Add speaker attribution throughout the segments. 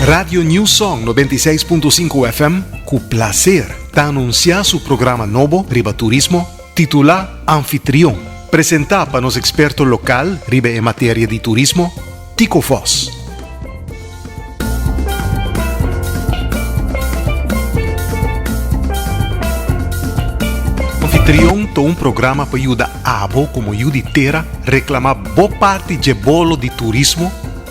Speaker 1: Radio New Song 96.5 FM ku plaser ta anunsiá su programa nobo riba turismo titulá Anfitrion, presentá pa nos eksperto lokal riba e materia di turismo, Tico Vos. Anfitrion ta un programa pa yuda abo komo yu di tera reklamá bo parti dje bolo di turismo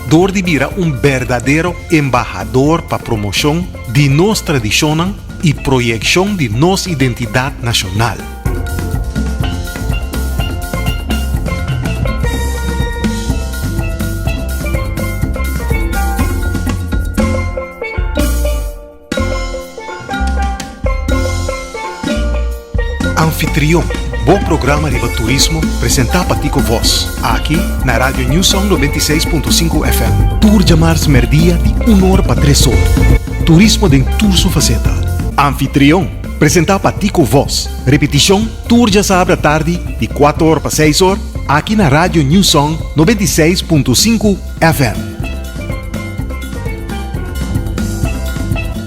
Speaker 1: dor di bira un berdadero embahador pa promoshon di nos tradishonnan i proyekshon di nos identidat nashonal. Anfitrion, bo programa riba turismo presentá pa Tico Vos, aki na Radio New Song 96.5 FM. Tur djamars merdia di un or pa tres or. Turismo den tur su faceta. Anfitrion, presentá pa Tico Vos. Repetishon tur djasabra tardi di kuater or pa seis or, aki na Radio New Song 96.5 FM.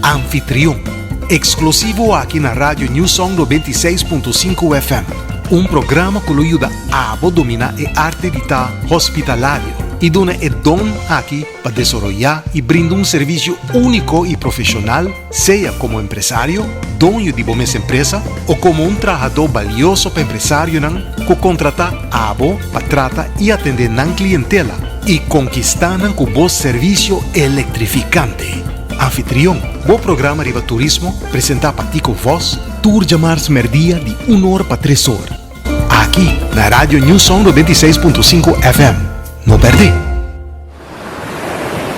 Speaker 1: Anfitrion, Exclusivo aki na Radio New Song 96.5 FM. Un programa cu lo yuda abo domina e arte di ta hospitalario y duna e don aki pa desaroya y brinda un servicio unico y profesional sea como empresario, doño di bo mes empresa o como un trahador balioso pa empresarionan cu contrata abo pa trata y atende nan clientela y conquista nan cu bo servicio electrificante. Anfitrion, bo programa riba turismo presenta pa Tico Vos tur djamars merdia di un or pa tres or. Aki na Radio New Song 96.5 FM. No perde!